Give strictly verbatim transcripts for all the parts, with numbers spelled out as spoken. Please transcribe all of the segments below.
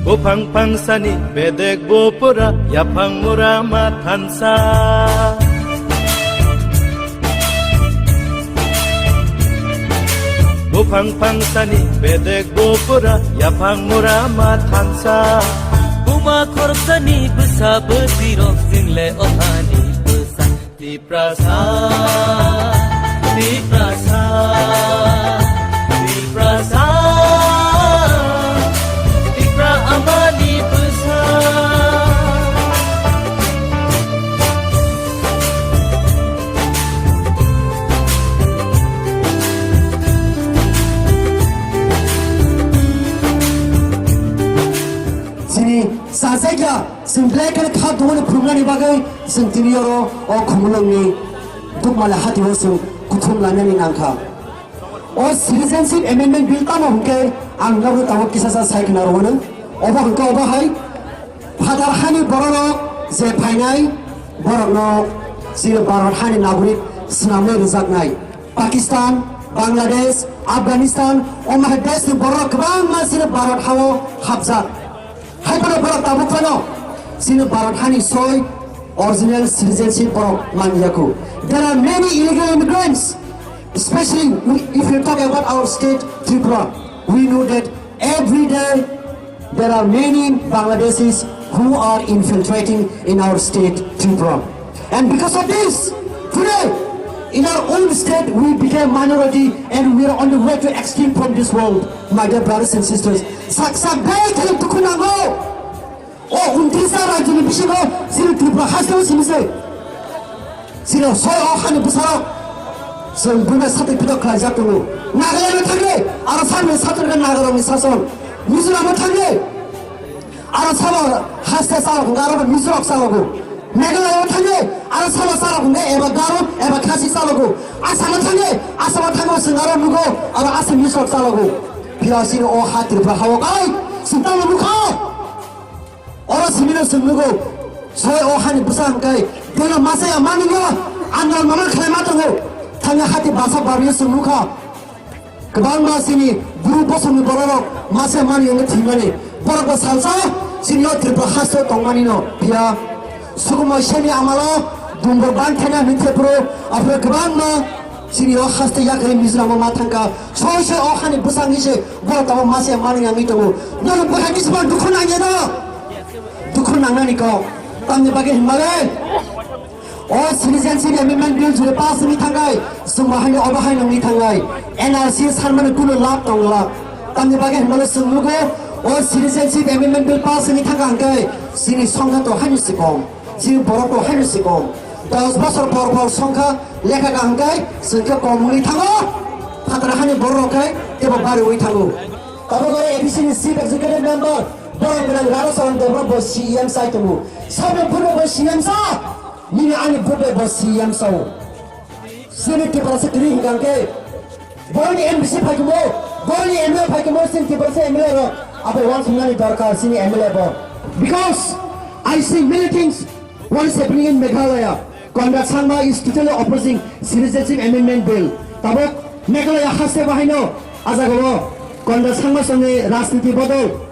Buphang phangsani bedek bupura, yaphang mura ma thansa. Buphang phangsani bedek bupura, yaphang mura ma thansa. Buma khorsani bwsa bwtwirok, chwngle ohani bwsa. Tiprasa, Tiprasa, Tiprasa, Tipra amani bwsa. Chini sajagya, chwng belai kheno kha dongmani phunuknani bagwi chwng tini oro o Khumulwngni Dukmala hatio chwng kuthum lainani nangkha. O Citizenship Amendment Bill tamo hwnkhe ang nogwi tabuk kisa sa sai khna rwmano. Obo hwnkhe obo hai phatar hani bororok je phainai borokno chini Bharat hani nagorik swnamwi rwjaknai. Pakistan, Bangladesh, Afghanistan, omo hai deshni bororok kwbangma chini Bharat hao hapjak. Hai phano borok tabuk phano chini Bharat hani soi original citizenship borok manliya kho. There are many illegal immigrants, especially we, if you talk about our state Tripura, we know that every day there are many Bangladeshis who are infiltrating in our state Tripura. And because of this, today, in our own state, we became minority and we are on the way to extinct from this world, my dear brothers and sisters. Sak sak dai khali dukhu nango. O untris ta rajyoni bisingo chini Tripura hasteo simi se. Chini soi o hani bwsarok chwng buino satwi philok khlaijak tongo. Nagaland o thangdi, aro samni satrika Nagarokni sason. Mizoram o thangdi, aro sabo haste chalok hwnka aro Mizorok chalogo. Meghalaya o thangdi, aro sabo chalok hwnka eba Garo eba Khasi chalogo. Assam o thangdi, Assam o thango chwng aro nugo aro Assamese rok chalogo. Phiya chini o ha Tripura hao kai chwng tamo nukha. Oro simino chwng nugo, soi o hani bwsa hwnkhe, deno masa ya mani no, andal mama khlai ma tongo, thangya hati basa barni chwng nukha. Kwbangma chini buru bosongni bororok masa mani wngwi thwimani, borok bo salsa chini o Tripura haste tongmani no, phiya sukumo semi amalo dumbo bang thana hwnwi thepro, aphro kwbangma chini o haste yakari Mizoram o ma thangka, soi soi o hani bwsa wngwi se borok tamo masa ya mani wngwi tongo. Nono bwkha kisa bo dukhu nangya no? Dukhu nangnani kok. Tamni bagwi hinmale? O Citizenship Amendment Bill jure pass wngwi thangai, chwng bo haino obo haino wngwi thangai. N R C sanmani kuno lab tong lab. Tamni bagwi hinmale chwng nugo, o Citizenship Amendment Bill pass wngwi thangka hwnkhe chini songkha to haino si kom, chini borok to haino si kom. Dos bosor por por songkha lekha ka hwnkhe chwng khe kom wngwi thango, phatara hani borok rok khe tebo bariwi thango. Tabuk oro A D C ni Chief Executive Member, borok gwnang Rana Saran Debbarma bo C E M sai tongo. Sabno phano bo C E M sa? Nini ani bwrwi bo C E M sao. Chini Tiprasa kwrwi hwnkha hwnkhe, borokni M D C phaikhumo, borokni M L A phaikhumo, chini Tiprasa M L A rok abo uansuknani dorkar chini M L A bo. Because I see many things what is happening in Meghalaya. Conrad Sangma is totally opposing Citizenship Amendment Bill. Tabuk Meghalaya haste bahaino ajagao Conrad Sangma songni rajniti bodol.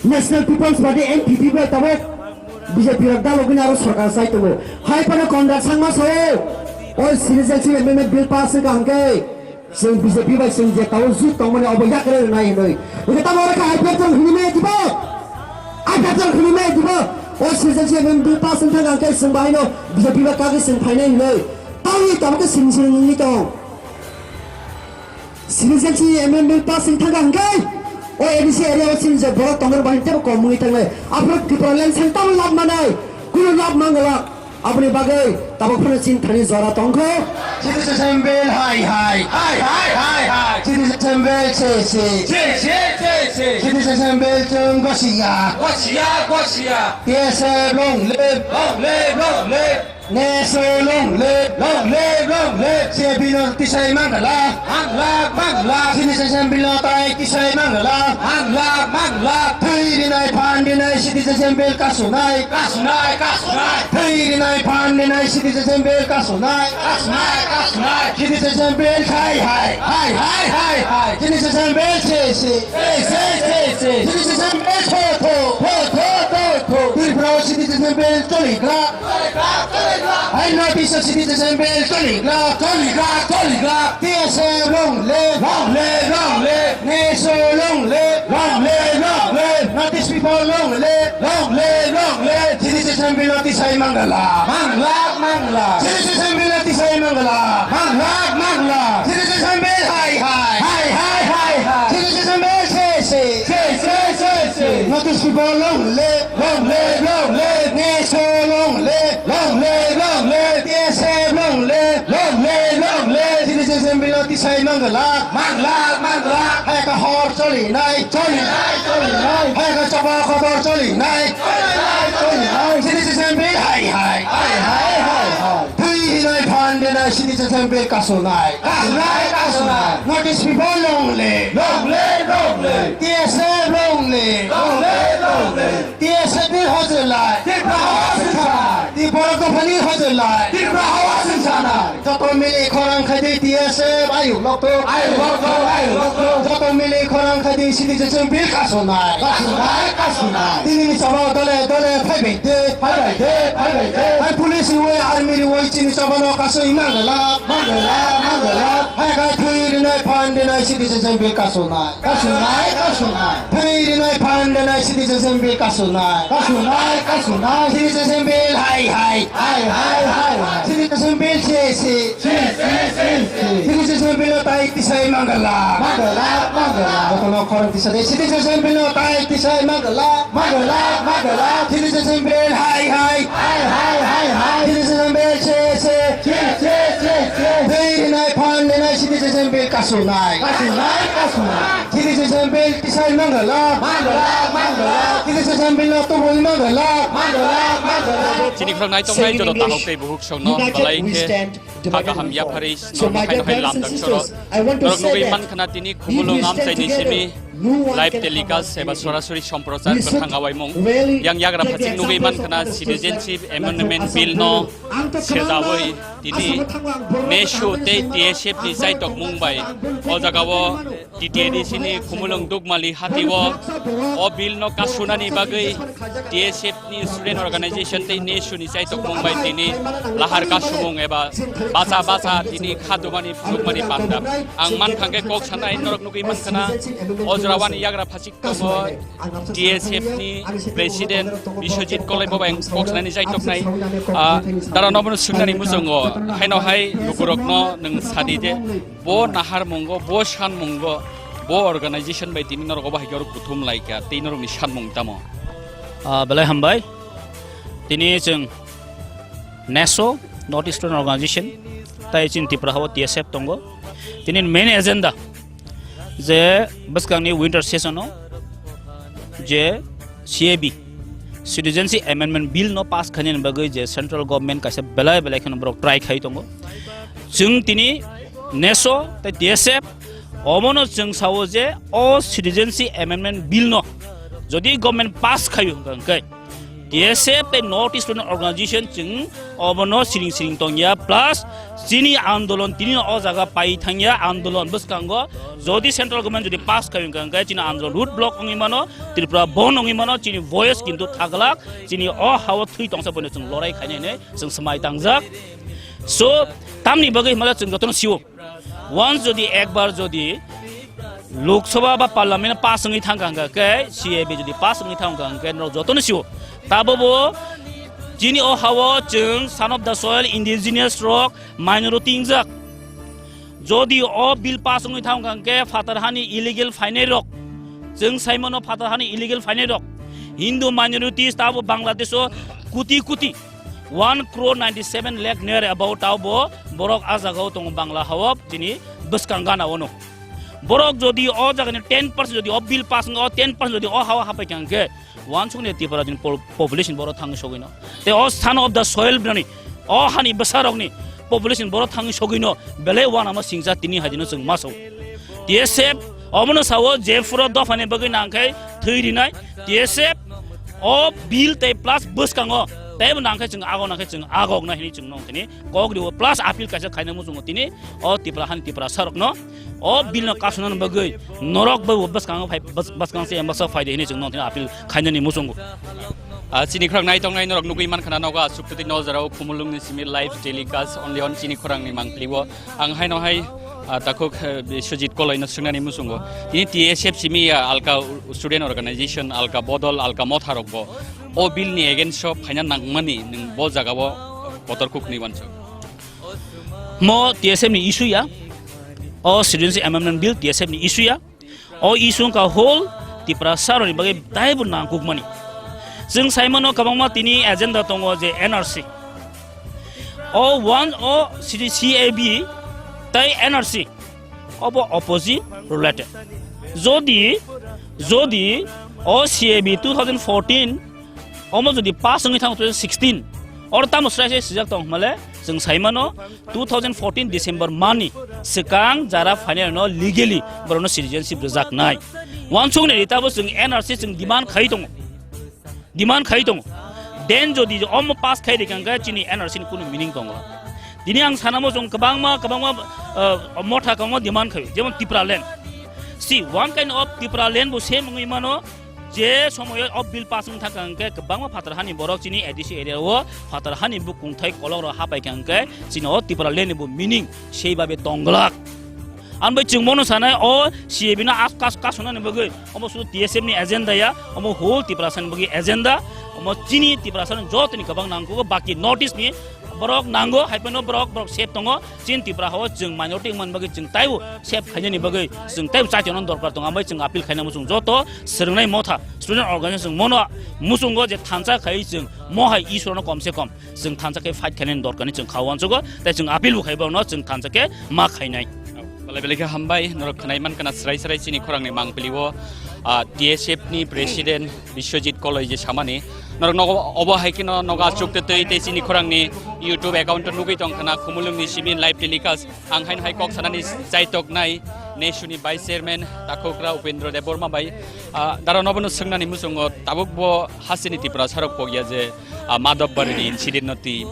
National People's Party, N P P bai tabuk B J P rok dalogwini aro sorkar chai tongo. Hai phano Conrad Sangma sao, o Citizenship Amendment Bill pass wngkha hwnkhe chwng B J P bai chwng je tao jut tongmani obo yakre rwnai hinwi. Hwnkhe tamo oro khe I P F T rok hwnwi maya dibo? I P F T rok hwnwi maya dibo? O Citizenship Amendment Bill pass wngkha hwnkhe chwng bahaino B J P bai kagwi chwng phainai hinwi. Tamni tabuk khe sini sini wngwi tong. Citizenship Amendment pass wng thangkha hwnkhe o A D C area o chini je borok tongmani bahai tebo kom wngwi thangnai. Aphuru Tipraland sang tamo lab manai, kunu lab mangala. Aboni bagwi tabuk phano chini thani jora tongkho. Citizenship Bill hai hai. Hai hai hai hai. Citizenship Bill se se. Se se se se. Citizenship Bill chwng gosia. Gosia gosia. T S F long live. Long live long live. Neso long live, long live, long live. Chebino tisai mangala. Mangla, mangla. Citizenship Bill no tai tisai mangala. Mangla, mangla. Thwi rinai phan rinai Citizenship Bill kasunai. Kasunai, kasunai. Thwi rinai phan rinai Citizenship Bill kasunai. Kasunai, kasunai. Citizenship Bill khai hai. Hai, hai, hai, hai. Citizenship Bill se se. Se, se, se, se. Citizenship Bill tho, tho. Assembly choli glak. Hai North East Citizens Assembly choli glak, choli glak, choli glak. T S F long live, long live, long live. NESO long live, long live, long live. North East people long live, long live, long live. Citizens Assembly no tisai manglak, manglak, manglak. Citizens Assembly no tisai manglak, manglak, manglak. Citizens Assembly hai hai, hai hai, hai hai. Citizens Assembly se se, se se, se se. North East people long live. Long live, long live, NESO long live, long live, long live, T S F long live, long live, long live. Citizens Assembly no tisai manglak, manglak, manglak. Hai ka hor choli nai, choli nai, choli nai. Hai ka chapa kotor choli nai, choli nai, choli nai. Citizens Assembly hai hai, hai hai, hai hai. Twi rinai phan denai Citizens Assembly kasunai, kasunai, kasunai. North East people long live, long live, long live. T S F long live, long live, long live. T S F ni hojol lai. Tripura hawa singsanai. Tripura dophani hojol lai. Tripura hawa singsanai. Joto mili khorang khai di T S F, ayuk lokto. Ayuk lokto, ayuk lokto. Joto mili khorang khai di Citizens Assembly kasunai. Kasunai, kasunai. Tini ni sabao dole dole phaibai de. Phaibai de, phaibai de. Hai police ni wai, army ni wai chini sabao no kasui manglak. Manglak, manglak. Hai kai thwi rinai phan rinai Citizens Assembly kasunai. Kasunai, kasunai. Thwi rinai phan rinai Citizens Assembly kasunai. Kasunai, kasunai. Citizens Assembly hai hai. Hai hai, hai hai. Citizens Assembly se se. Se se, se se. Citizens Assembly no tai tisai manglak. Manglak, manglak. Joto no khorang tisai de Citizens Assembly no tai tisai manglak. Manglak, manglak. Citizens Assembly hai hai. Hai hai, hai hai. Citizens Assembly se se. Se se, se se. Thwi rinai phan rinai Citizens Assembly kasunai. Kasunai, kasunai. Citizens Assembly tisai manglak. Manglak, manglak. Citizens Assembly no tubui manglak. Manglak, manglak. Chini khorang nai tongnai joto tahok tei buhuk songno belai khe kha kaham yapharwi swnamwi khaino hai lamjak soro. Norok nugwi mankha na tini Khumulwng amchaini simi live telecast eba sorasori somprochar kwthang awaimung. Yang yagra phachik nugwi mankha na Citizenship Amendment Bill no sejawi tini NESO tei T S F ni chaitokmung bai o jagao T T A D C ni Khumulwng Dukmali hatio o bill no kasunani bagwi T S F ni student organization tei NESO ni chaitokmung bai tini lahar kasumung eba bacha bacha tini khadumani phunukmani panda. Ang mankha khe kok sanai norok nugwi mankha na o jora wani yagra phachik tongo T S F ni president Biswajit Kolai bo bai kok sanani chaitoknai. Ah, dara no bono swngnani muchungo haino hai lukurokno nwng sadi je bo nahar mungo, bo san mungo, bo organization bai tini norok obo hai khe oro kuthum lai kha, tei norokni sanmung tamo? Ah, belai hambai. Tini chwng NESO, North Eastern Organization, tai chini Tripura hao T S F tongo. Tini main agenda je bwskangni winter session o je C A B, Citizenship Amendment Bill no pass khainani bagwi je central government kaisa belai belai kheno borok try khai tongo. Chwng tini NESO tei T S F omono chwng sao je o Citizenship Amendment Bill no jodi government pass khaio hwnkha hwnkhe T S F tei North Eastern Organization chwng obono siring siring tongya, plus chini andolon tini o jaga pai thangya andolon bwskango jodi central government jodi pass khaio hwnkha hwnkhe chini andolon road block wngwi mano, Tripura bon wngwi mano, chini voice kintu thaglak, chini o hao thwi tongsa bono chwng lorai khainai hinwi chwng swmai tangjak. So, tamni bagwi hwnba chwng jotono sio. Once jodi ekbar jodi Lok Sabha ba Parliament pass wngwi thangkha hwnkha khe, C A B jodi pass wngwi thangkha hwnkhe norok jotono sio. Tabo bo chini o hao chwng son of the soil indigenous rok minority wngjak. Jodi o bill pass wngwi thangkha hwnkhe phatar hani illegal phainai rok, chwng saimano phatar hani illegal phainai rok, Hindu minorities tabo Bangladesh o kuti kuti one crore ninety seven lakh near about tabo borok a jagao tongo Bangla hao chini bwskang gana ono. Borok jodi o jagani ten percent jodi o bill pass wngkha, o ten percent jodi o hao hapai kha hwnkhe, wansukni Tripura ni pol-, population borok thangwi sogwino. Tei o son of the soil bini, o hani bwsarokni population borok thangwi sogwino, belai uanama singcha tini hai dino chwng maso. T S F omono sao je phuru dophani bagwi nangkhe thwi rinai. T S F o bill tei plus bwskango Teibo nangkhe chwng agok nangkhe chwng agok na hinwi chwng nong tini kok rio plus appeal kaisa khaina muchungo tini o Tipra hani Tiprasa rokno o bill no kasuna bagwi norok bai bwskango phai bwskang se embasa phaidi hinwi chwng nong tini appeal khainani muchungo. Ah, chini khorang nai tongnai norok nugwi mankha na nogo aswk twi nojaro Khumulwngni simi live telecast only on chini khorangni mangpiliwo. Ang haino hai, ah, takhuk, eh, Biswajit Koloino swngnani muchungo. Tini T S F simi ya alka student organization, alka bodol, alka motha rokbo o bill ni against o phaina nangmani nwng bo jagao kotor kuk ni wanso. Mo T S F ni issue ya. O citizenship amendment bill T S F ni issue ya. O issue wngkha whole Tiprasa rokni bagwi taibo nangkukmani. Chwng saimano kwbangma tini agenda tongo je N R C. O one o C A B tai N R C obo opposite related. Jodi, jodi o C A B two thousand fourteen omo jodi pass wngwi thango two thousand sixteen, oro tamo srai srai swijak tong hwnmale chwng saimano two thousand fourteen December mani swkang jara phainai no legally borokno citizenship rwjaknai. Wansukni ritabo chwng N R C chwng demand khai tongo, demand khai tongo. Then jodi omo pass khai rikha hwnkhe chini N R C ni kunu meaning tongo. Tini ang sanamo chwng kwbangma, kwbangma, uh, motha kwbangma demand khai, jemon Tipraland. See, one kind of Tipraland bo same wngwi mano, je somoyo o bill pass wng thangkha hwnkhe kwbangma phatar hani borok chini A D C area o phatar hani bukung thai kolok rok hapai kha hwnkhe chini o Tipraland ni bo meaning sei babe tongglak. Ang bai chwng bono sanai o C A B no as kas kasonani bagwi omo sudu T S F ni agenda ya, omo whole Tiprasa ni bagwi agenda, omo chini Tiprasa ni joto ni kwbang nangkukgo baki North East ni borok nango, hai phano borok, borok sep tongo. Chini Tipra hao chwng minority wngmani bagwi chwng taibo sep khainani bagwi chwng taibo chaitokno dorkar tongo. Ambai chwng appeal khaina muchung joto swrwngnai motha student organization mono muchungo je thansa khai chwng mohai Ishwarno komse kom chwng thansa khe fight khainani dorkarni chwng kha wansugo, tei chwng appeal bo khai bono chwng thansa khe ma khainai. Belai belai khe hambai, norok khwnai mankha na srai srai chini khorangni mangpili o, ah, T S F ni president Biswajit Koloi je samani. Norok nogo obo hai kheno nogo achuk twi twi tei chini khorangni YouTube account o nugwi tong khana Khumulwngni simi live telecast. Ang haino hai kok sanani chaitok nai Neshu ni vice chairman takhukra Upendra Debbarma bai, ah, daro nobono swngnani muchungo tabuk bo hasini Tiprasa rok pokya je, ah, Madhab Bari ni incident no twi.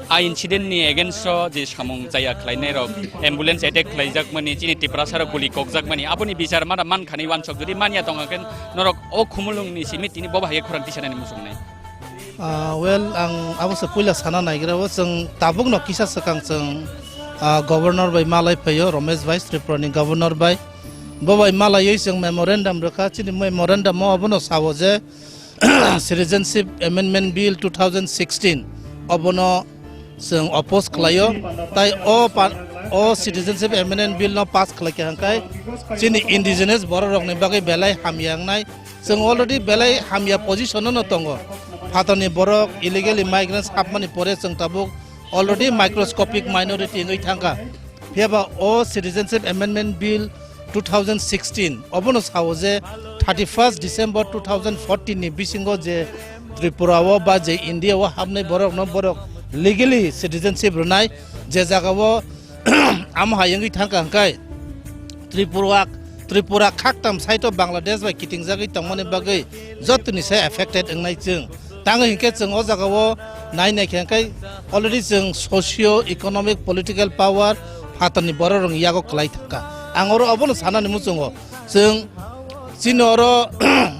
A incident ni against o je samung chaya khlainai rok, ambulance attack khlaijak mani, chini Tiprasa rok guli kokjak mani, aboni bichar mana man khani wansok jodi manya tong khe norok o Khumulwng ni simi tini bo bahai khorang tisanani muchung nai. Ah, well, ang abo se puila sana naigra o, chwng tabuk no kisa swkang chwng, ah, governor bai malai phaio, Ramesh Bhai, Tripura ni governor bai. Bo bai malaiwi chwng memorandum rwkha, chini memorandum o abono sao je, Citizenship Amendment Bill two thousand sixteen obono chwng oppose khlaio, tai o pa-, o Citizenship Amendment Bill no pass khlaikha hwnkhe chini indigenous borok rokni bagwi belai hamya wngnai. Chwng already belai hamya position no tongo. Phatarni borok, illegal immigrants hapmani pore chwng tabuk already microscopic minority wngwi thangkha. Phiyaba o Citizenship Amendment Bill two thousand sixteen obono sao je thirty-first December two thousand fourteen ni bisingo je Tripura o ba je India o hapnai borok no borok legally citizenship rwnai, je jaga o amo hai wngwi thangkha hwnkhe Tripura, Tripura khaktam side o Bangladesh bai kitingjagwi tongmani bagwi jotoni se affected wngnai chwng. Tangwi hinkhe chwng o jaga o nai naikha hwnkhe already chwng socio economic political power phatarni borok rok yago kwlai thangkha. Ang oro obono sanani muchungo chwng chini oro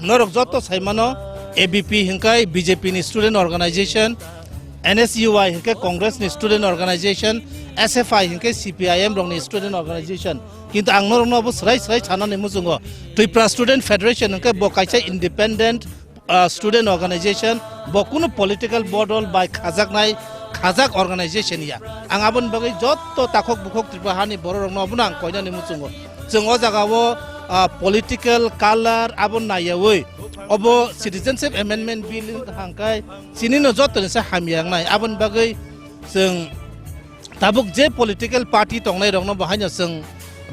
norok joto saimano A B P hwnkhe B J P ni student organization, N S U I hwnkhe Congress ni student organization, S F I hwnkhe C P I M rokni student organization. Kintu ang norokno obo swrai swrai sanani muchungo Tripura Student Federation hwnkhe bo kaisa independent ah, student organization, bo kunu political bodol bai khajaknai, khajak organization ya. Ang aboni bagwi jotto takhuk bukhuk Tripura hani borok rokno obono ang koinani muchungo. Chwng o jaga o, ah, political color abo naiyawi obo Citizenship Amendment Bill hangkai chini no jotto ni se hamya wngnai. Aboni bagwi chwng tabuk je political party tongnai rokno bo haino chwng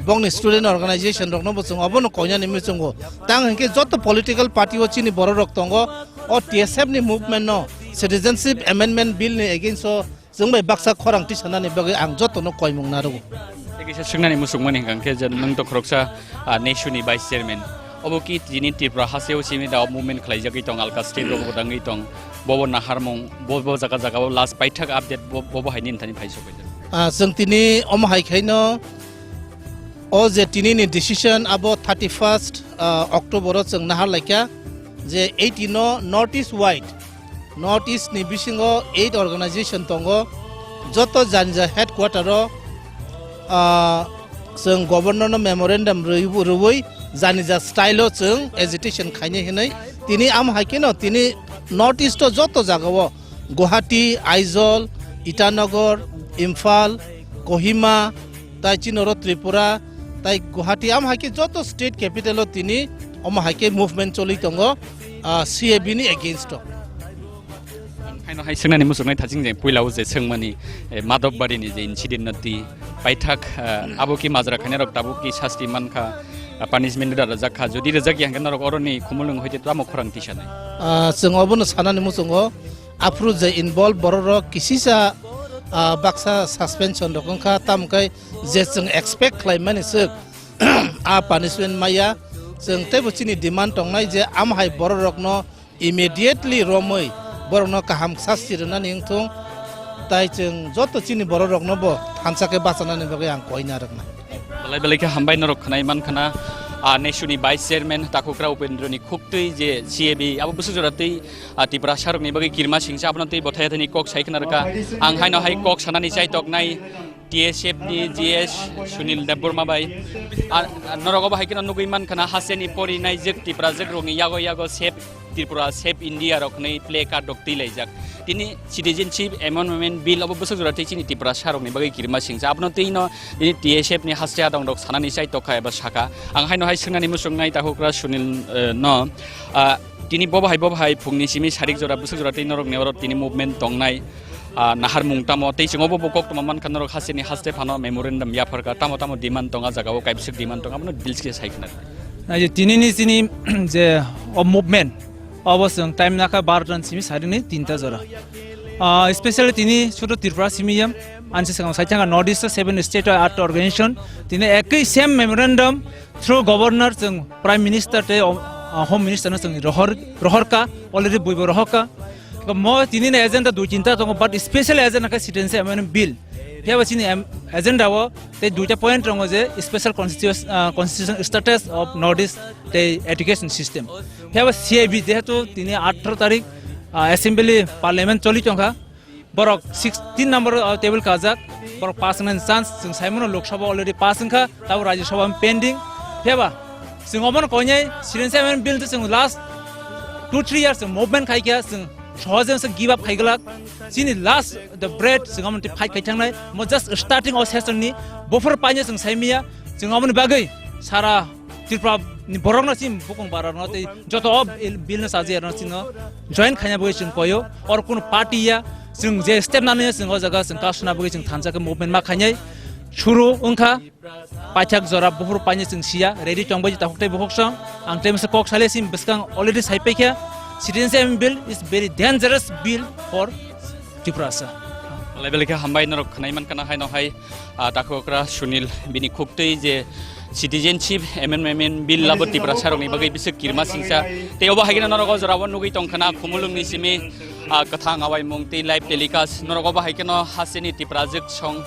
bongni student organization rokno bo chwng obono koinani muchungo. Tang hinkhe joto political party o chini borok rok tongo, o T S F ni movement no Citizenship Amendment Bill ni against o chwng bai baksa khorang tisanani bagwi ang jotono koimung narwgo. Tei kisa swngnani muchungmani hwnkha khe je nwng to khoroksa, ah, Neshu ni vice chairman. Obo ki tini Tripura hasteo simi da movement khlaijagwi tong, alka state rok bo dangwi tong. Bobo naharmung, bobo jaga jaga o last paithak update bo-, bobo hai nini thani phai sokoi. Ah, chwng tini omo hai khaino o je tini ni decision abo thirty first, ah, October o chwng nahar laikha je eighty no North East wide, North East ni bisingo eight organization tongo, joto jani ja headquarter o, ah, chwng governor no memorandum rwi-, rwui jani ja style o chwng agitation khainai hinwi tini amo hai kheno tini North East o joto jaga o Guwahati, Aizawl, Itanagar, Imphal, Kohima, tai chini oro Tripura, tai Guwahati, amo hai khe joto state capital o tini omo hai khe movement choli tongo, ah, C A B ni against o. Ang haino hai swngnani muchungnai thaching je puila o je swngmani, eh, Madhobari ni je incident no twi paithak, ah, abo ki majra khainai rok tabuk ki sasti mankha, ah, punishment da rwjak kha, jodi rwjak ya hwnkhe norok oroni Khumulwng hoite tamo khorang tisanai? Ah, chwng obono sanani muchungo. Aphuru je involve borok rok kisisa, ah, baksa suspension rok wngkha, tamo khe je chwng expect khlai mani swk a punishment maya. Chwng teibo chini demand tongnai je amo hai borok rokno immediately romwi borokno kaham sasti rwnani wngthung, tai chwng joto chini borok rokno bo thansa khe bachanani bagwi ang koina rwknai. Belai belai khe hambai norok khwnai mankha na, ah, nesuni vice chairman Takhukra Upendra ni khuktwi je C A B abo bwswk jora twi, ah, Tiprasa rokni bagwi kirma singcha abono twi bothai thani kok sai khna rwkha. Ang haino hai kok sanani chai toknai T S F ni G S Sunil Debbarma bai. Ah, ah, norok obo hai kheno nugwi mankha na hasteni pori naijak Tiprajak rokni yago yago sep Tripura Save India rok hwnwi play card rok twi laijak. Tini Citizenship Amendment Bill obo bwswk jora tei chini Tiprasa rokni bagwi kirima singcha. Abono twi no tini T S F ni haste adong rok sanani chai tokha eba saka. Ang haino hai swngnani muchungnai Takhukra Sunil, eh, no, ah, tini bobo hai bobo hai phungni simi sarik jora bwswk jora tei norok ni oro tini movement tongnai. Ah, naharmung tamo, tei chwng obo bo koktwma mankha norok hasteni haste phano memorandum yapharkha, tamo tamo demand tong, a jagao kaibwswk demand tong, abono details khe sai khna. Nai je tinini chini je o movement, obo chwng time nakha barota ni simi sarini tinta jora. Ah, especially tini Choto Tripura simi ya, ansi swkang sai thangkha North East o seven state o aat organization, tini ekwi same memorandum through governor chwng prime minister tei, um, uh, home minister no chwng rohor, rohorkha, already buibo rohorkha. Mo tini ni agenda dui tinta tongo, but special agenda khe citizenship amendment bill. Phiya ba chini em-, agenda o tei duita point tongo je special constitution, uh, constitution status of North East tei education system. Phiya ba C A B jehetu tini atharo tarik, uh, assembly parliament choli tongkha. Borok sixteen number, uh, table kajak, borok pass wngnani chance, chwng saimano Lok Sabha already pass wngkha, tabuk Rajya Sabha pending. Phiya ba, chwng omono koinai, citizenship amendment bill to chwng last two three years chwng movement khaikha, chwng sohojeno chwng give up khaiglak. Chini last the breath chwng omono twi fight khai thangnai, mo just starting o session ni, buphur paina chwng saimaya, chwng omoni bagwi sara Tripura ni borok no chini bukung bara no tei joto o il-, bill no chaji arno chini no join khaina bagwi chwng koyo. Or kuno party ya, chwng je step nani chwng o jaga chwng kasuna bagwi chwng thansa khe movement ma khainai. Suru wngkha paithak jora buphur paini chwng siya, ready tong bai takhuk tei bukhuk song. Ang tei masa kok sale sim bwskang already sai paikha. Citizenship bill is very dangerous bill for Tiprasa. Belai belai khe hambai norok khwnai mankha na haino hai. Ah, Takhukra Sunil bini khuktwi je Citizenship Amendment Bill labo Tiprasa rokni bagwi bwswk kirma singcha. Tei obo hai kheno norok o jora o nugwi tongkha na Khumulwng ni simi, ah, kwthang awaimung tei live telecast. Norok obo hai kheno hasteni Tiprajwk song,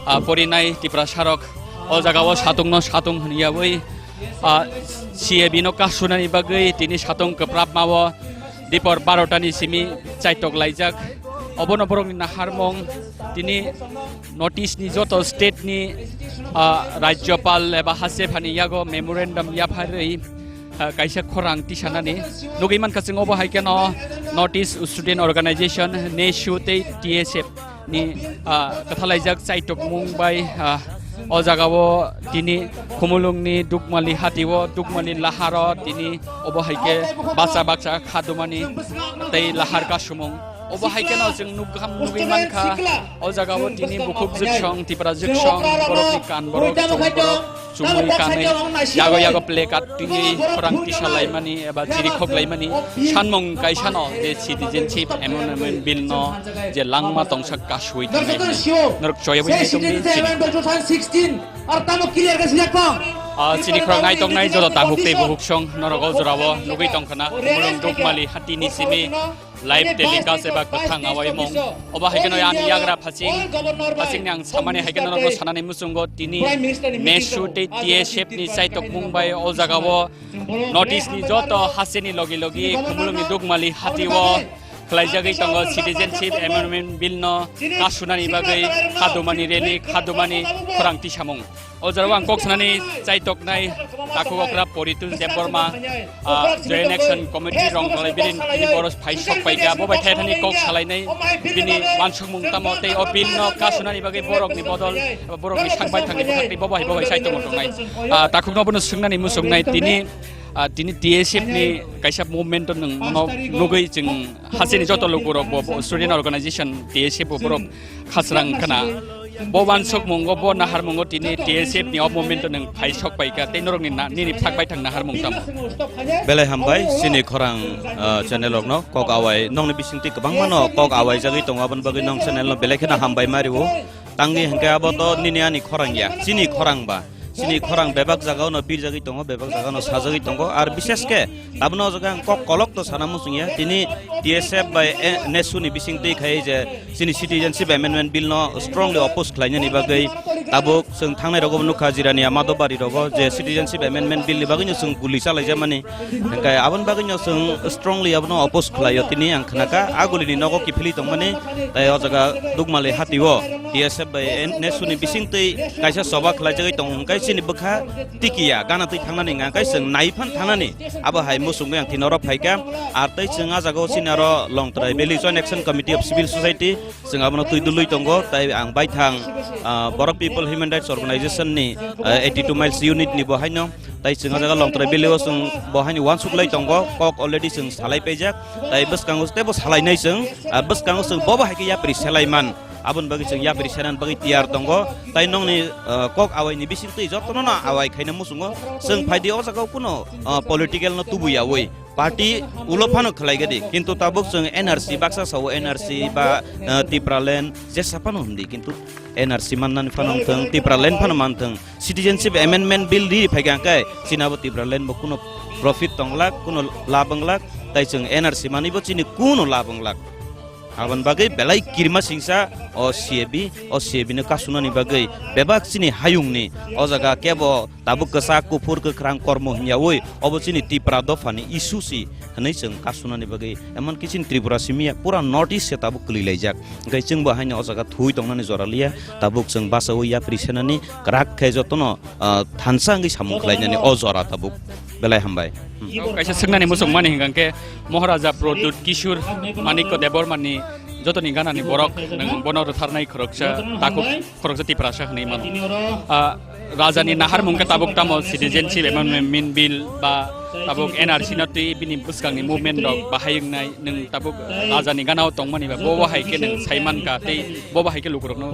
ah, porinai Tiprasa rok o jaga o satung no satung hwnyawi, ah, C A B no kasunani bagwi tini satung kwprap ma o. Dipor barota ni simi chaitok laijak. Obono borokni naharmung tini North East ni joto state ni, ah, Rajyapal eba Hasteni yago memorandum yapharwi, ah, kaisa khorang tisanani. Nugwi mankha chwng obo hai kheno North East Student Organization, nesu tei T S F ni, ah, kwthalaijak chaitokmung bai, ah, o jagao tini Khumulwngni Dukmali hatio, Dukmali laharo tini obo hai khe baksa baksa khadumani tei lahar kasumung. Obo hai kheno chwng nukgam nugwi mankha, o jagao tini bukhuk jwksong, Tipra jwksong, borokni kan borok, chwng borok, chumui kanwi yago yago play card twiwi khorang tisa laimani eba chirikhok laimani sanmung kaisano je Citizenship Amendment Bill no je langma tongsak kasui tongwi norok choyabwi nai tongdi chini. Ar tamo clear khe sijak tong. Ah, chini khorang nai tongnai joto takhuk tei bukhuk song norok o jorao nugwi tongkhana, Khumulwng Dukmali hatini simi live telecast eba kwthang awaimung. Obo hai kheno ani yagra phasing, phasingni ang samani hai kheno norokno sanani muchungo tini NESU tei TSF ni chaitokmung bai o jagao North East ni joto hasteni logi logi Khumulwng ni Dukmali hatio khlaijagwi tongo Citizenship Amendment Bill no kasunani bagwi khadumani rally, khadumani khorang tisamung. O jorao ang kok sanani chaitoknai takhuk okra Poritul Debbarma, ah, Joint Action Committee rong tolai bini, bini boros phai sok paikha, bo bai thaithani kok salainai bini wansukmung tamo tei o bill no kasunani bagwi borokni bodol, borokni sak bai thangni bwkhak tei bo bai, bo bai chaitongo tongnai. Ah, takhukno bono swngnani muchungnai tini, ah, tini TSF ni kaisa movement o nwng no nugwi chwng hasteni joto lukurok bo, bo student organization TSF bo borok khasrang khna. Bo wansukmungo, bo naharmungo tini TSF ni o movement o nwng phai sok paikha tei norokni na, nini sak bai thang naharmung tamo? Belai hambai chini khorang, ah, channel rokno kok awai nongni bisingtwi kwbangmano kok awai jagwi tongo, aboni bagwi nong channel no belai kheno hambai mario. Tangwi hwnkhe abo to nini ani khorang ya, chini khorang ba. Chini khorang bebak jagao no birjagwi tongo, bebak jagao no sajagwi tongo. Ar bishesh khe tabukno o jaga ang kok kolok to sana muchung ya. Tini TSF bai, eh, NESU ni bising twi khai je chini Citizenship Amendment Bill no strongly oppose khlainani bagwi tabuk chwng thangnai rogo nukha Jirania Madhobari rogo je Citizenship Amendment Bill ni bagwi no chwng guli chalaijamani. Hwnkhe aboni bagwi no chwng strongly abono oppose khlaio tini ang khnakha. A guli ni nogo kiphilwi tongmani tei o jaga Dukmali hatio TSF bai NESU ni bising twi kaisa choba khlaijagwi tongo, hwnkhe chini bwkha tikiya gana twi thangnani hwnkha, hwnkhe chwng nai phan thangnani. Abo hai muchungwi ang tini oro phaikha. Ar tei chwng ah jagao chini aro Longtrai Valley Joint Action Committee of Civil Society, chwng abono twi dului tongo. Tai ang baithang, ah, Borok People Human Rights Organization ni, ah, eighty two miles unit ni bo haino. Tai chwng ah jaga Longtrai Valley o chwng bo haino uansuk lai tongo, kok already chwng salai paijak. Tai bwskango teibo salainai chwng, ah, bwskango chwng bobo hai khe yapri selai man. Aboni bagwi chwng yapri senani bagwi tiyar tongo. Tai nongni, ah, kok awai ni bising twi jotono no awai khaina muchungo. Chwng phaidi o jaga o kuno, ah, political no tubu yaui. Party ulo phano khlai gadi. Kintu tabuk chwng NRC baksa sao NRC ba, ah, Tipraland jesa phano hindi. Kintu NRC mannani phano wngthwng, Tipraland phano manthwng. Citizenship Amendment Bill ri phaikha hwnkhe chini abo Tipraland bo kuno profit tonglak, kuno lab wnglak. Tai chwng NRC manwi bo chini kuno lab wnglak. Aboni bagwi belai kirima singsa o CAB, o CAB no kasunani bagwi bebak chini hayungni o jaga kebo tabuk kwchak kuphur kwkhwrang kormo hwnyaui obo chini Tipra dophani issue si hwnwi chwng kasunani bagwi, emonki chini Tripura simi ya pura North East se tabuk kwlwi laijak. Hwnkhe chwngbo haino o jaga thuwi tongnani jora liya, tabuk chwng bachaui yapri senani kwrak khe jotono, ah, thansa wngwi samung khlainani o jora tabuk. Belai hambai. Hmm. Kaisa swknani muchungmani hwnkha khe Maharaja Pradyut Kishore Manikya Debbarmani jotoni ganani borok nwng bono rwtharnai khoroksa takhuk khoroksa Tiprasa hwnwi mano. Ah, Rajani naharmung khe tabuk tamo Citizenship Amendment Bill ba tabuk NRC no twi bini bwskangni movement rok bahai wngnai, nwng tabuk Rajani ganao tongmani ba bobo hai khe nwng saimankha tei bobo hai khe lukurokno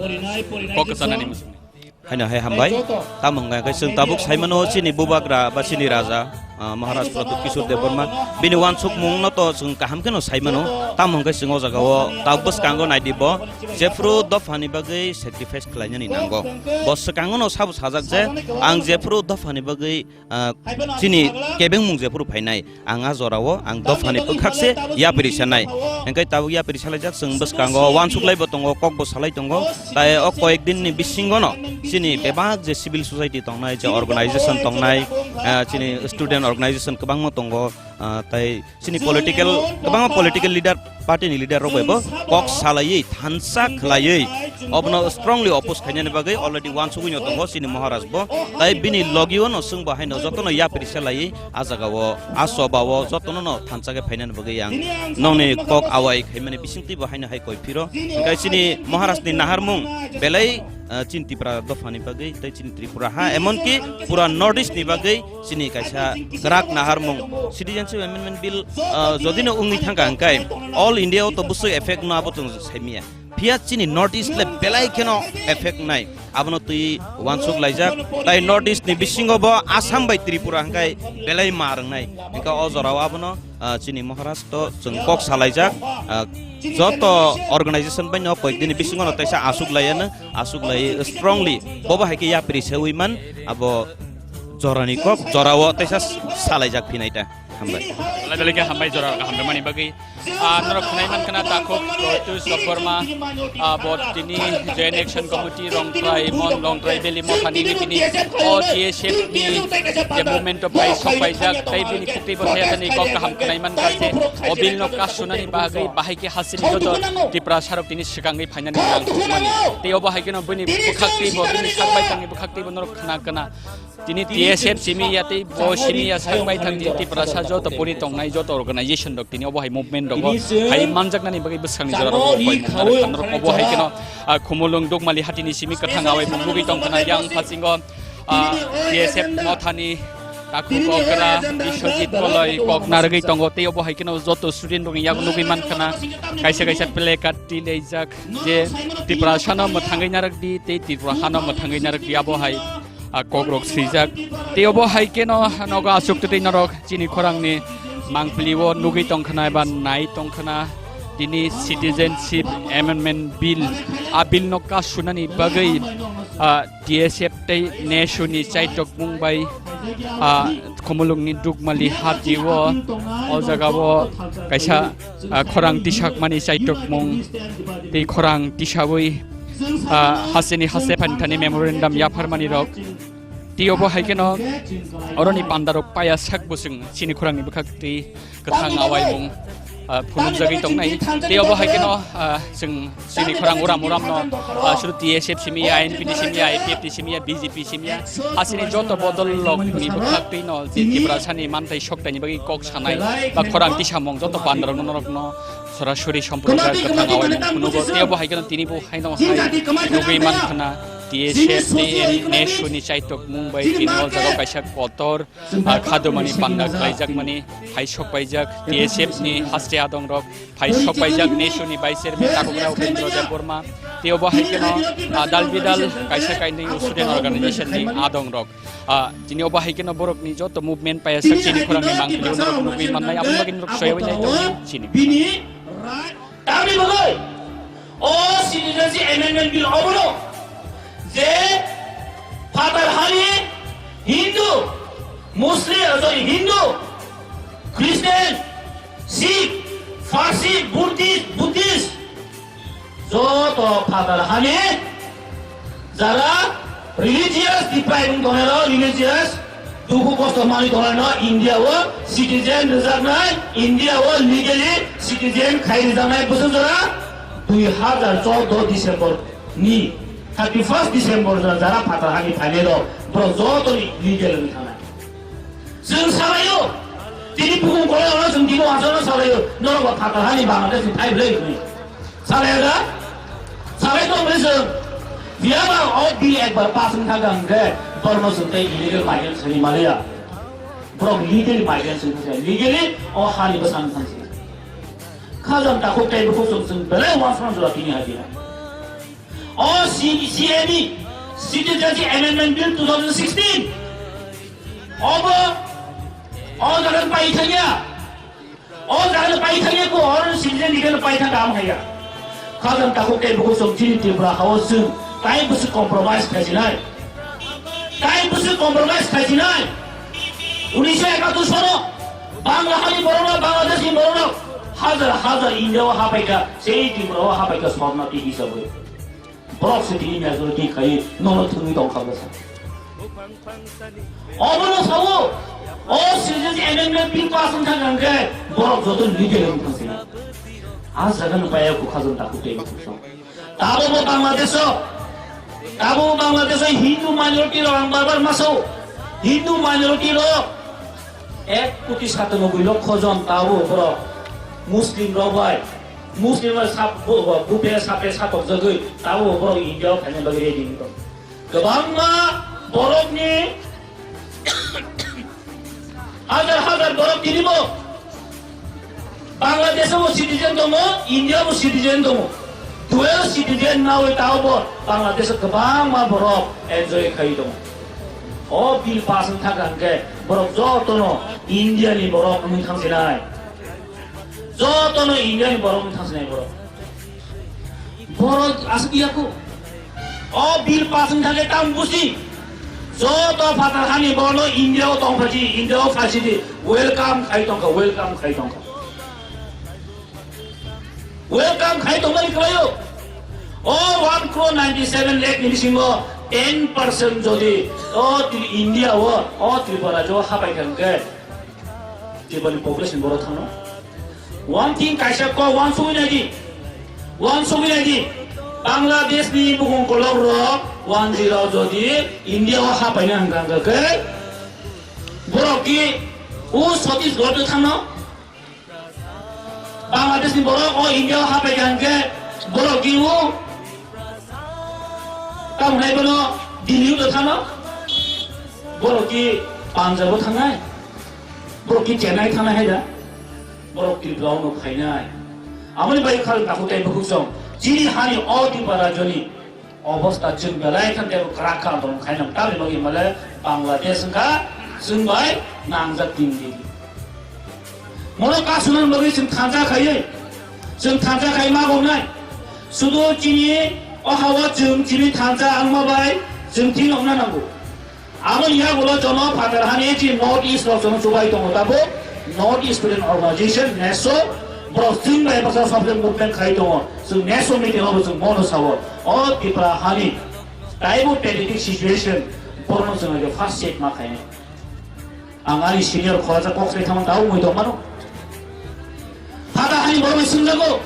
kok kwchanani muchung. Haino hai hambai. Tamo hwnka khe chwng tabuk saimano chini bubagra ba chini raja, ah, Maharaj Pradyut Kishore Debbarma. Bini uansukmungno to chwng kaham kheno saimano. Tamo hwnka chwng o jagao tabuk bwskango naidi bo. Jephru dophani bagwi sacrifice khlainani nango. Bo swkangono sabo sajak je, ang jephru dophani bagwi, ah, chini kebengmung jephru phainai. Ang a jorao ang dophani bwkhak se yapri sanai. Hwnkhe tabuk yapri salaijak chwng bwskango uansuk lai bo tongo, kok bo salai tongo. Tai o koyek din ni bisingo no chini bebak je civil society tongnai, je organization tongnai, ah, chini student organization kwbangma tongo, ah, tai chini political, kwbangma political leader, party ni leader rok bai bo kok salaiwi thansa khlaiwi obono strongly oppose khainani bagwi already uansugwi no tongo chini Maharaj bo. Tai bini logio no chwng bo haino jotono yapri salaiwi a jagao, a chobao jotono no thansa khe phainani bagwi ang nongni kok awai khaimani bisingtwi bo haino hai koi phiro. Hwnkhe chini Maharaj ni naharmung belai, ah, chini Tipra dophani bagwi tei chini Tripura ha, emonki pura North East ni bagwi chini kaisa kwrak naharmung. Citizenship Amendment Bill, ah, jodi no wngwi thangkha hwnkhe all India o to bwswk effect no abo chwng saimanya. Phiya chini North East le belai kheno effect nai. Abono twi uansuk laijak. Tai North East ni bisingo bo Assam bai Tripura hwnkhe belai ma rwngnai. Hwnkhe o jorao abono, ah, chini Maharaj to chwng kok salaijak. Ah, joto organization bai no koyek dini bisingo no taisa asuk laiya no, asuk lai strongly. Bobo hai khe yapri sewi man abo jorani kok jorao teisa salaijak phinai ta. Hambai. Belai belai khe hambai jora hambai mani bagwi. Ah, norok khwnai mankha na takhuk Lotus Debbarma, ah, bo tini Joint Action Committee Longtrai Mon, Longtrai Valley mothani ni tini O T S F ni je movement of pai sok paijak, tei bini khwtwi bo thaya thani kok kaham khwnai mankha je o bill no kasunani bagwi bahai khe hasini joto Tiprasa rok tini swkangwi phainani nang thukmani. Tei obo hai kheno bini bwkhak twi bo, bini sak bai tangni bwkhak twi bo norok khna khna. Tini T S F simi ya tei bo simi ya sak bai thang tini Tiprasa joto pori tongnai joto organization rok tini obo hai movement rogo hai manjaknani bagwi bwskangni jora rogo koi manna rok obo hai kheno, ah, Khumulwng Dukmali hatini simi kwthang awai mung bugwi tong khna yang phasingo, ah, T S F mothani takhuk okra Biswajit Koloi kok narwgwi tongo tei obo hai kheno joto student rokni yago nugwi man khna kaisa kaisa placard twi leijak je Tiprasa no mwthangwi narwk di tei Tripura hano mwthangwi narwk di abo hai ah, kokrok swijak. Tei obo hai kheno nogo aswk twtwi norok chini khorangni mangpili o nugwi tongkhna eba nai tongkhna tini Citizenship Amendment Bill. A bill no kasunani bagwi, ah, T S F tei nesu ni chaitok mung bai, ah, Khumulwng ni Dukmali hati o, o jaga o kaisa, ah, khorang tisakmani chaitok mung tei khorang tisawi ah, hasteni haste phanithani memorandum yapharmani rok. Tei obo hai kheno oroni panda rok paya sak bwswng chini khorangni bwkhak twi kwthang awaimung, ah, phunukjagwi tongnai. Tei obo hai kheno, ah, chwng chini khorang uram uram no, ah, suru T S F simi ya, N P T simi ya, I P F T simi ya, B J P simi ya, hasteni joto bodol rok ni bwkhak twi no je Tiprasa ni manthai sok taini bagwi kok sanai ba khorang tisamung joto panda rok no norok no sorasori somprojak kwthang awaimung phunugo. Tei obo hai kheno tini bo haino hai nugwi man khna T S F ni nesu ni chaitok mung bai tini o jaga kaisa kotor, ah, khadomani panda khlaijakmani hai sok paijak T S F ni haste adong rok hai sok paijak nesu ni vice chairman takhuk rok Upendra Debbarma. Tei obo hai kheno, ah, dal bidal kaisa kainwi student organization ni adong rok. Ah, tini obo hai kheno borokni joto movement paya sak chini khorangni mangpili norok nugwi mannai, aboni bagwi norok soyawai nai tongo chini. Bini right tamni bagwi o Citizenship Amendment Bill obono je phatar hani Hindu, Muslim, sorry, Hindu, Christian, Sikh, Farsi, Buddhist, Buddhist, joto phatar hani jara religious deprive wng tongnai rok, religious dukhu kosto manwi tongnai no India o citizen rwjaknai, India o legally citizen khai rwjaknai bwswk jora dui hazar chordo December ni thirty first December jora jara phatar hani phainai rok borok joto legal wngwi thangnai. Chwng salaio, tini bukung kolai ono chwng tini wansano salaio, norok ba phatar hani Bangladesh ni phai bwlai hinwi. Salai da? Salai tong bwlai chwng. Phiya ba o bill ekbar pass wng thang kha hwnkhe borokno chwng tei illegal migrant sani maliya. Borok legal migrant sani thangsi, legally o hani bwsang thangsi. Khajam takhuk tei bukhuk chwng chwng belai wansano jora tini hai dia. O C C A ni Citizenship Amendment Bill two thousand sixteen. Obo o jaga pai thangya. O jaga pai thangya ko or citizen ni pai thang am haya. Khajam takhuk tei bukhuk chwng chini Tripura hao chwng tai bwswk compromise khaijinai. Tai bwswk compromise khaijinai. Unisho ekatur sono Bangla hani borok rok, Bangladesh ni borok rok hajar hajar India o hapaikha, sei Tripura o hapaikha sornati hisabwi. Borok se tini majority khai nono thwngwi tong kha bwsa. Obono sao, o Citizenship Amendment Bill pass wng thang khe borok joto legal wng thang sina. A jaga no paya ku khajam takhuk tei bukhuk chwng. Tabo bo Bangladesh o, tabo bo Bangladesh o Hindu minority rok ang bar bar ma sao. Hindu minority rok ek koti satanoboi lokho jon tabo borok Muslim rok bai, Muslim rok sap-, bu-, bu-, bupe sape satok jagwi tabo borok India o phaina bagwi ready wng tong. Kwbangma borokni hajar hajar borok tini bo Bangladesh o bo citizen tongo, India o bo citizen tongo. Dual citizen nawi tao bo Bangladesh o kwbangma borok enjoy khai tongo. O bill pass wng thang kha hwnkhe borok jotono India ni borok wngwi thangsinai. Jotono India ni borok wngwi thangsinai borok. Borok aswk ya kho. O bill pass wng thang khe tamo busi. Joto phatar hani borno India o tongphaji, India o phaisidi, welcome khai tongkha, welcome khai tongkha. Welcome khai tongmani kwlaio. O one crore ninety seven lakh ni bisingo ten percent jodi o Tri-, India o, o Tripura jo hapai kha hwnkhe, Tripura ni population boro thangno. One thing kaisa ko one sugui naidi. One sugui naidi. Bangladesh ni bukung kolok rok one zero jodi India o hapai na hwnkha hwnkhe borok ki u Chhattisgarh thangno. Bangladesh ni borok o India o hapai kha hwnkhe borok ki u tamo hwnai bono Delhi o thangno. Borok ki Punjab o thangnai. Borok ki Chennai thangnai hai da. Borok Tripura o no phainai. Amoni bai khal takhuk tei bukhuk song. Chini hani o Tripura rajyoni obostha chwng belai khan tei kwrak kha andolon khainang tamni bagwi hwnmale Bangladesh wngkha chwng bai nangjak tini. Mono kasunani bagwi chwng thansa khaiwi, chwng thansa khai ma gongnai. Sudu chini o hawa chwng chini thansa wngma bai chwng thwi nokna nango. Aboni yagulo jono phatar hani chini North East rok jono chubai tongo tabuk. North East Student Organization, neso, borok chwng bai bwsa software movement khai tongo. Chwng neso meeting obo chwng bono sao. O Tripura hani taibo pathetic situation borokno chwng age first check ma khainai. Ang ani senior khoroksa kok sai thangma tao wngwi tongmano. Phatar hani borok bai swngjago.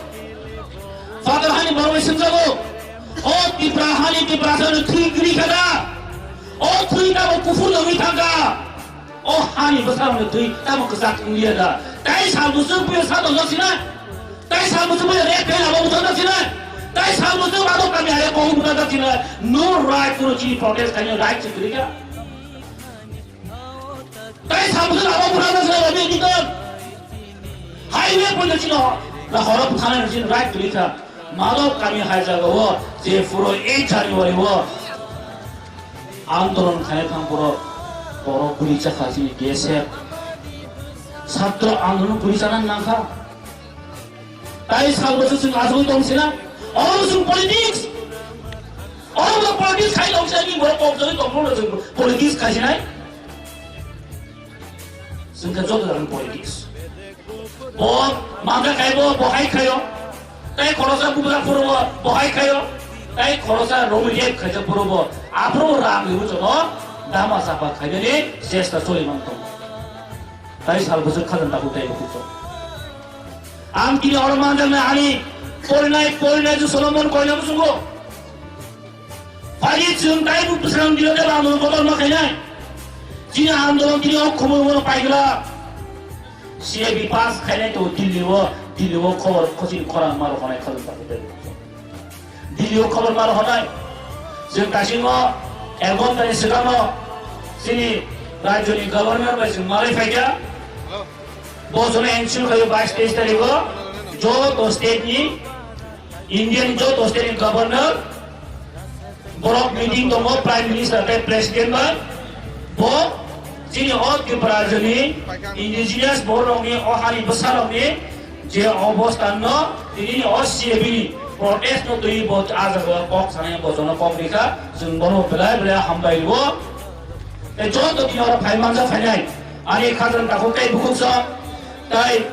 Phatar hani borok bai swngjago. O Tripura hani Tripura sano thwi kwrwi kha da. O thwi tamo kuphur nangwi thangkha. O hani bwsarokni thwi tamo kwchak wngya da. Tai sal bwswk buya sa tongna sinai. Tai sal bwswk buya rek kai lama bwswk na sinai. Tai sal bwswk ado kami haya kong bwswk na sinai. No right kuno chini protest khaina right se kwrwi kha. Tai samsung abo bura na sila rabi editor. Highway point na chino. Na horo thana na chino right to lika. Madok kami hai jaga wo je puro eight January wo andolon khai thang puro puro kuri chakha chini K S F. Satro andolon kuri chana nangkha. Tai sal bwswk chwng asugwi tong sina? Oro chwng politics. Oro bo politics khai tong sina, ni borok kok jagwi tong phano chwng politics khai sinai. Chwng khe joto jagani politics. Bo mangkha khai bo, bo hai khaio. Tai khorosa bubra phuru bo, bo hai khaio. Tai khorosa romi rep khaijak phuru bo. Aphuru bo rang libu joto dama sapa khainani chesta choli man tongo. Tai sal bwswk khajang tabuk tai bukhuk chwng. Ang tini oro manjaknai ani porinai, porinai je Solomon koina muchungo. Phagi chwng tai bwswng dilo de andolon kotor ma khainai. Chini andolon tini o khumui bono paigla. C A B pass khainai to Delhi o, Delhi o khobor khochini khorang maro honai khajang tabuk tai bukhuk chwng. Delhi o khobor maro honai. Chwng kasingo ek ghontani swkango chini rajyoni governor bai chwng malai phaikha. Bo jono ensure khaio bais teis tarikh o joto state ni, India ni joto state ni governor borok meeting tongo prime minister tei president bai. Bo chini o Tripura rajyoni indigenous borok rokni o hani bwsa rokni je obosthan no tini ni o C A B ni protest no twi bo a jaga o kok sanai bo jono kok rikha, chwng bono belai belai hambai rwo. Tei joto tini oro phai manja phainai ani khajang takhuk tei bukhuk song tei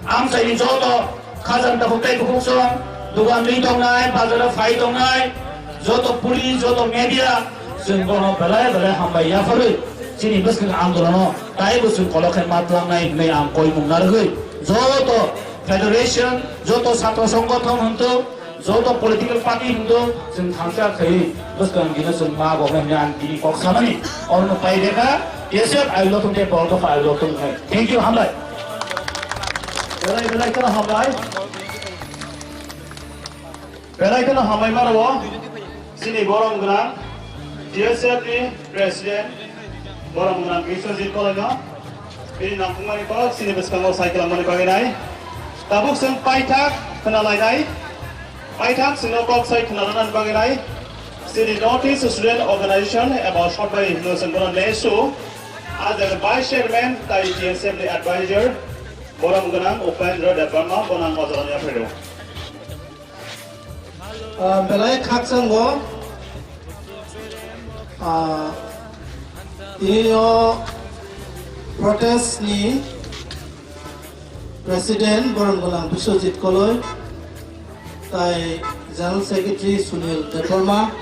amchaini joto khajang takhuk tei bukhuk song dugan ri tongnai, bazar o phai tongnai, joto police, joto media, chwng bono belai belai hambai yapharwi chini bwskang andolono taibo chwng kolok khe ma twlangnai hwnwi ang koimung narwgwi joto federation, joto chhatro songgothon hwnthok, joto political party hwnthok, chwng thansa khaiwi bwskang dino chwng ma boknai hwnwi ang tini kok sanani. Orono pai dekha, T S F I love tei borok dopha I love tei. Thank you, hambai. Belai belai kheno hambai. Belai kheno hambai mano. Chini borom gwnang T S F ni president borom gwnang Biswajit Koloino bini nangkukmani kok chini bwskango sai kwlangmani bagwi nai. Tabuk chwng paithak khwnalainai, paithak chwngno kok sai khwnarwnani bagwi nai. Chini North East Student Organization eba short bai hino chwng bono nesu. A jaga vice chairman tai T S F ni advisor borom gwnang Upendra Debbarma bono ang o jaga yaphaio. Ah, belai khakchangbo, ah, Tini o protest ni President Boron Gwnang Biswajit Koloi, tai General Secretary Sunil Debbarma,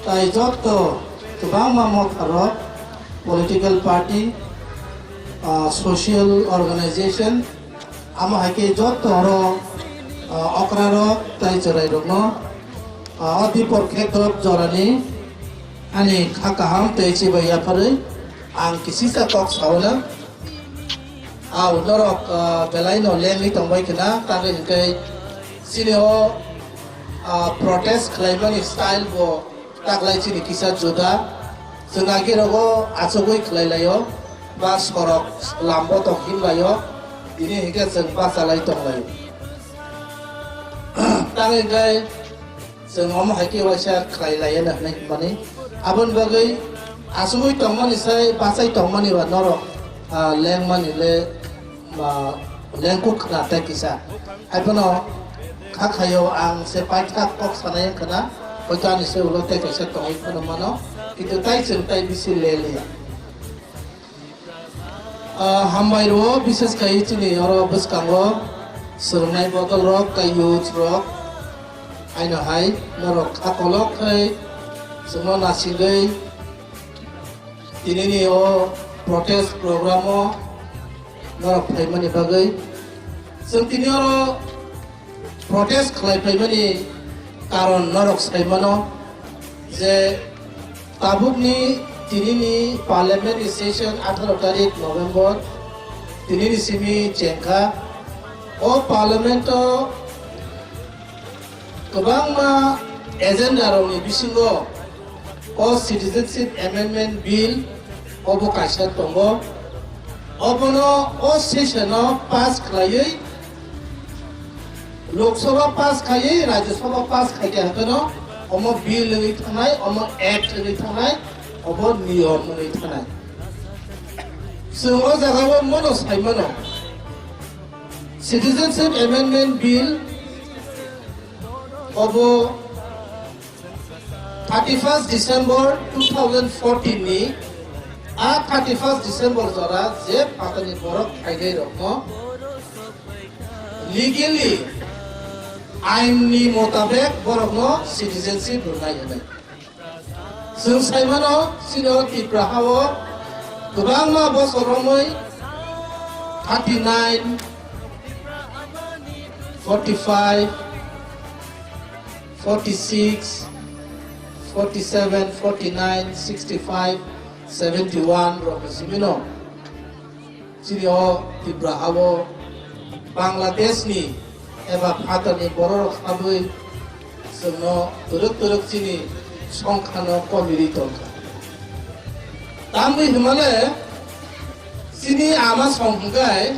tai jotto kwbangma motharok, political party, ah, social organization, amo hai khe jotto oro, ah, okrarok tai chwrairokno, ah, o dipor khetrok jorani ani kha kaham tei chibai yapharwi ang kisisa kok sauna. Au norok, ah, belai no lengwi tongbai khna, tangwi hwnkhe chini o, ah, protest khlaimani style bo taklai chini kisa juda. Chwng agi rogo achugwi khlai laio, ba sorok lambo tong him laio, tini hwnkhe chwng bachalai tong laio. Tangwi hwnkhe chwng omo hai khe waisa khlai laiya na hwnwi hwnmani. Aboni bagwi achugwi tongmani sai bachai tongmani ba norok, ah, lengmani le, ba lengkuk khna tei kisa. Haiphano kha khaio ang se paithak kok sanai wngkha na, hoito ani se ulo tei kaisa tongwi phano mano, kintu tai chwng tai bisi le liya. Ah, hambai rwo, bises khai chini oro bwskango swrwngnai bodol rok tei youth rok, haino hai norok kha kolok khai chwngno nasingwi tinini o protest program o norok phaimani bagwi. Chwng tini oro protest khlai phaimani karon norok sai mano je tabukni tinini parliament ni session atharo tarik November, tinini simi chengkha. O parliament o kwbangma agenda rokni bisingo o Citizenship Amendment Bill obo kaisa tongo. Obono o session o pass khlaiwi, Lok Sabha pass khaiwi, Rajya Sabha pass khaikha hwnkhe no omo bill wngwi thangnai, omo act wngwi thangnai, obo niyom wngwi thangnai. Chwng o jaga o mono sai mano, Citizenship Amendment Bill obo thirty first December two thousand fourteen ni, a thirty first December jora je phatani borok phainai rokno legally ain ni motabek borokno citizenship rwnai hwnwi. Chwng sai mano, chini o Tripura ha o kwbangma bosor romwi thirty nine, forty five, forty six, forty seven, forty nine, sixty five, seventy one rok ni simi no. Chini o Tripura ha o Bangladesh ni eba phatar ni borok rok habwi chwngno twrwk twrwk chini songkha no komiri tongkha. Tamni hwnmale chini ama song hwnkhe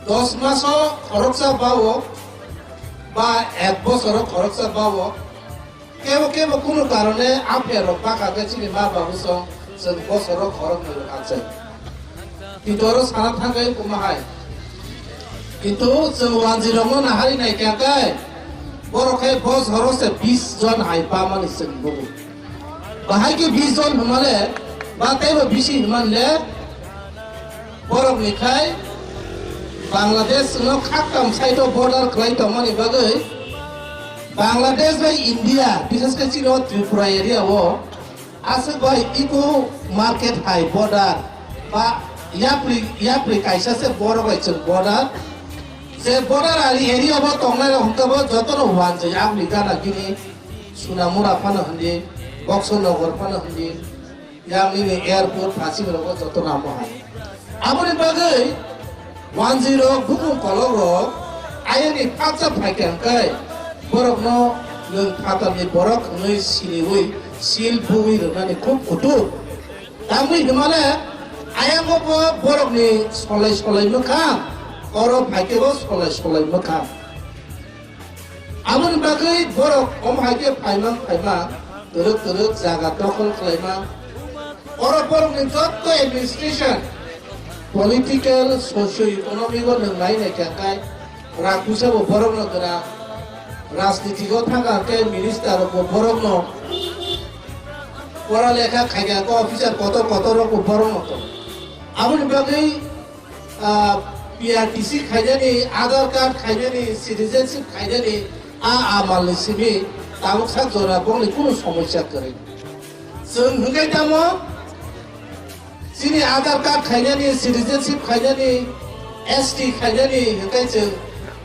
dos maso khoroksa bao ba ek bosoro khoroksa bao, kebo kebo kunu karone aphia rok baka khe chini ma babu song chwng bosoro khoroknwi rwkha chwng. Kintu oro sana thangwi kuma hai. Kintu chwng wanjwi rokno nahari nai kha khe borok khe bosoro se bis jon hai pamani chwng bubu. Bahai khe bis jon hwnmale ba teibo bisi hwnmanle borok ni khai Bangladesh no khaktam side o border khlai tongmani bagwi Bangladesh bai India, bises khe chini o Tripura area o aswk bai eco market hai border ba yapri yapri kaisa se borok bai chwng border. Je border ari area bo tongnai rok hwnkhe bo jotono wanjwi Africa na gini Sunamura phano hwndi, Boxo Nogor phano hwndi, yang nini airport phasing rogo joto namo hai. Aboni bagwi wanjwi rok bumung kolok rok ayani paksa phaikha hwnkhe borokno nwng phatarni borok hwnwi siniwi sil buwi rwnani khub kutuk. Tamni hwnmale ayango bo borokni solai solai mwkhang, oro phaikhe bo solai solai mwkhang. Aboni bagwi borok omo hai khe phaimang phaimang, twrwk twrwk jaga dokhol khlaimang. Oro borokni jotto administration, political, socio-economic o nwng nai nai kha khe, rak puisa bo borokno gwnang, rajniti o thangkha khe minister rok bo borokno Pora lekha khaina ko officer kotor kotor rok bo borok no tongo. Aboni bagwi, ah, P R T C khainani, Aadhaar card khainani, citizenship khainani, a amal ni simi tabuk sak jora bongni kunu somosya kwrwi. Chwng hwnkhe tamo chini Aadhaar card khainani, citizenship khainani, S T khainani hwnkhe chwng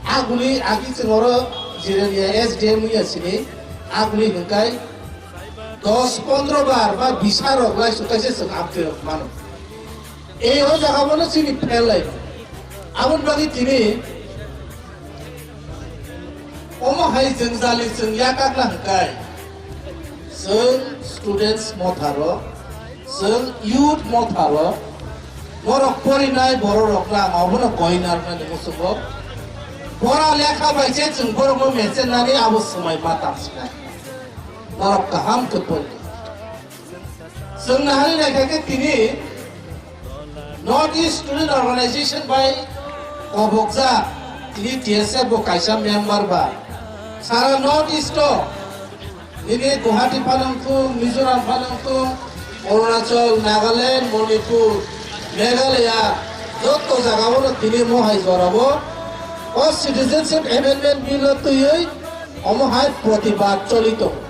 aguli agi chwng oro Jirania S D M wngya sini aguli hwnkhe dos pondro bar ba bisa rok lai su kaisa chwng update rok mano. Ei o jaga bono chini fail lai. Aboni bagwi tini omo hai jwngjali chwng yakakna hwnkhe chwng students motharo, chwng youth motharo, borok porinai borok rokno ang obono koi narwknani muchungo. Pora lekha bai se chwng borokno mechennani abo swmai ma tang sinai. Norok kaham khe pori. Chwng nahari naikha khe tini North East Student Organization bai kobokjak, tini T S F bo kaisa member ba. Sara North East o nini Guwahati phanang thung, Mizoram phanang thung, Arunachal, Nagaland, Manipur, Meghalaya, jotto jaga o no tini mohai jora o o Citizenship Amendment Bill o twiwi omo hai protibad choli tongo.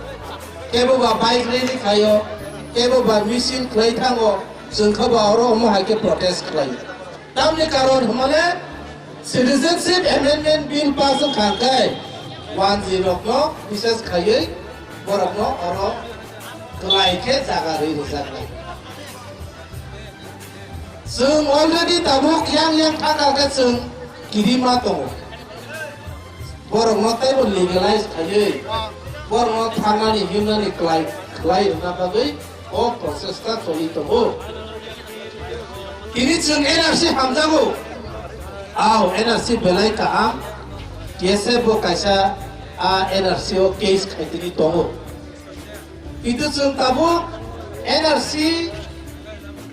Kebo ba bike rally khaio, kebo ba misil khlai thango, chwng khe ba oro omo hai khe protest khlaio. Tamni karon hwnmale Citizenship Amendment Bill pass wngkha hwnkhe wanjwi rokno bises khaiwi borokno oro kwlai khe jaga rwi rwjaknai. Chwng already tabuk yang yang thangkha khe chwng kirima tongo. Borokno teibo legalize khaiwi borokno thangnani himnani khlai, khlai rwna bagwi o prochesta choli tongo. Tini chwng N R C hamjago. Ao, N R C belai kaham. T S F bo kaisa a N R C o case khai tini tongo. Kintu chwng tabuk N R C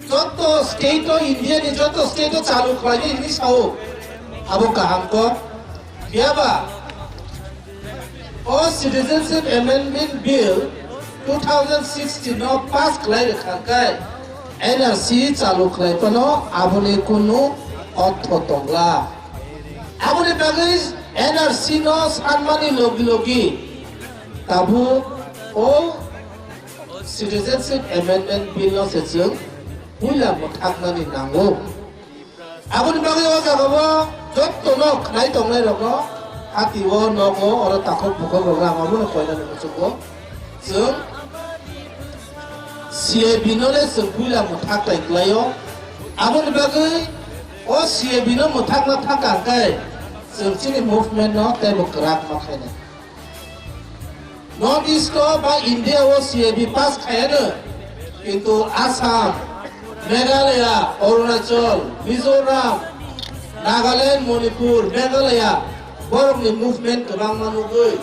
joto state o, India ni joto state o chalu khlainai hinwi sao. Abo kaham kok. Phiyaba o Citizenship Amendment Bill two thousand sixteen no pass khlai rwkha khe N R C chalu khlai phano aboni kunu ortho tongla. Aboni bagwi N R C no sanmani logi logi tabuk o Citizenship Amendment Bill no se chwng puila mwthaknani nango. Aboni bagwi o jagao jottono khnai tongnairokno hati o nogo oro takhuk bukhuk rok rang abono koinani muchungo chwng C A B no le chwng puila mwthak tai klaio. Aboni bagwi o C A B no mwthakna thangkha hwnkhe chwng chini movement no teibo kwrak ma khainai. North East o ba India o C A B pass khayano, kintu Assam, Meghalaya, Arunachal, Mizoram, Nagaland, Manipur, Meghalaya, borokni movement kwbangma nugwi,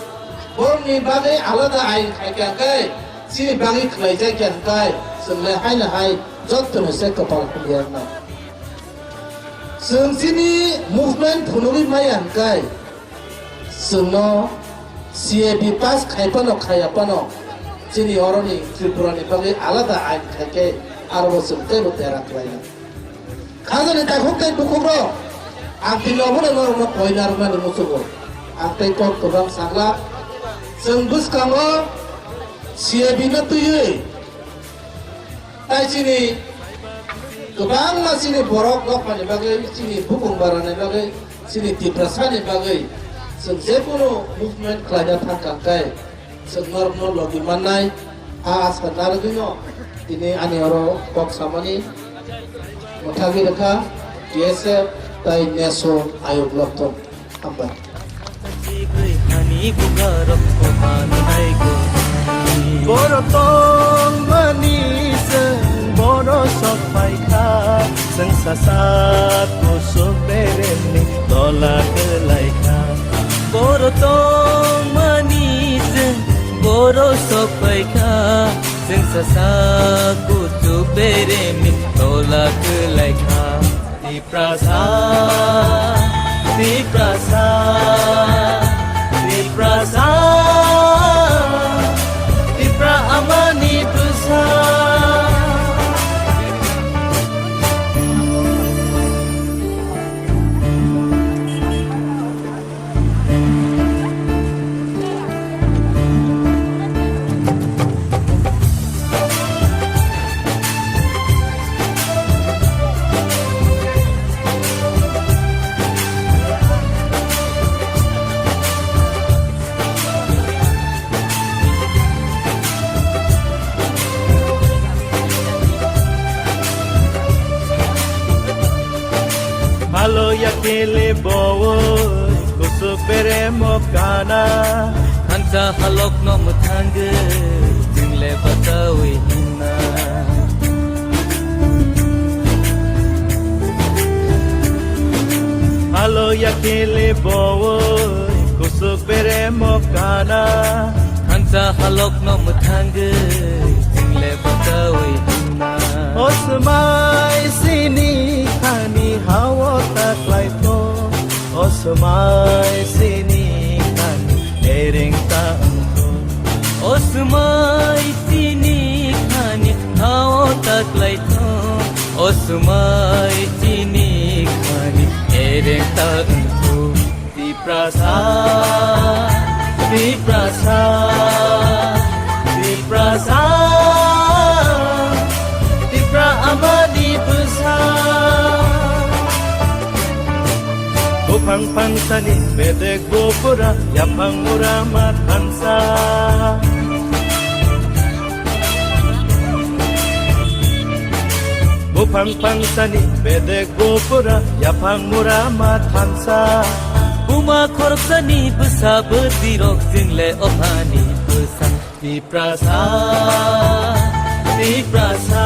borokni bagwi alada ain khaikha khe, chini bagwi khlaijakya hwnkhe, chwng le haino hai jottoni se kwpal hamya wngnai. Chwng chini movement phunugwi maya hwnkhe, chwngno C A B pass khai phano khaiya phano chini oroni Tripura ni bagwi alada ain khai khe aro bo chwng teibo dera khlaina. Khajani takhuk tei bukhuk rok ang tini obono norokno koi narwknani muchungo. Ang tei kok kwbang sakla chwng bwskango C A B no twiwi Tai chini kwbangma chini borok dophani bagwi, chini bukung barani bagwi, chini Tiprasani bagwi chwng jekunu movement khlaina thangkha khe chwng norokno logi mannai. A asa narwgwino tini ani oro kok samani mwthagwi rwkha T S F tai neso ayuk lokthung. Hambai. Borok tongmani chwng borok sok phaikha, chwng sasak kusuk beremni tola kwlaikha. Borok tongmani chwng borok sok phaikha, chwng sasak kusuk beremni tola kwlaikha. Tiprasa, Tiprasa, Tiprasa, Tipra amani bwsa. Kele bowoi kusuk beremo kana. Thansa halokno mwthangwi jingle bachawi hinna. Halo ya kele bowoi kusuk beremo kana. Thansa halokno mwthangwi jingle bachawi hinna. O swmai sini khani hao ta klaitho. O swmai sini khani ereng ta wngkho. O swmai sini khani hao ta klaitho. O swmai sini khani ereng ta wngkho. Tiprasa, Tiprasa, Tiprasa, Tipra amani bwsa. Buphang phangsani bedek bupura, yaphang mura ma thansa. Buphang phangsani bedek bupura, yaphang mura ma thansa. Buma khoroksani bwsa bwtwirok jingle ophani bwsa. Tiprasa, Tiprasa,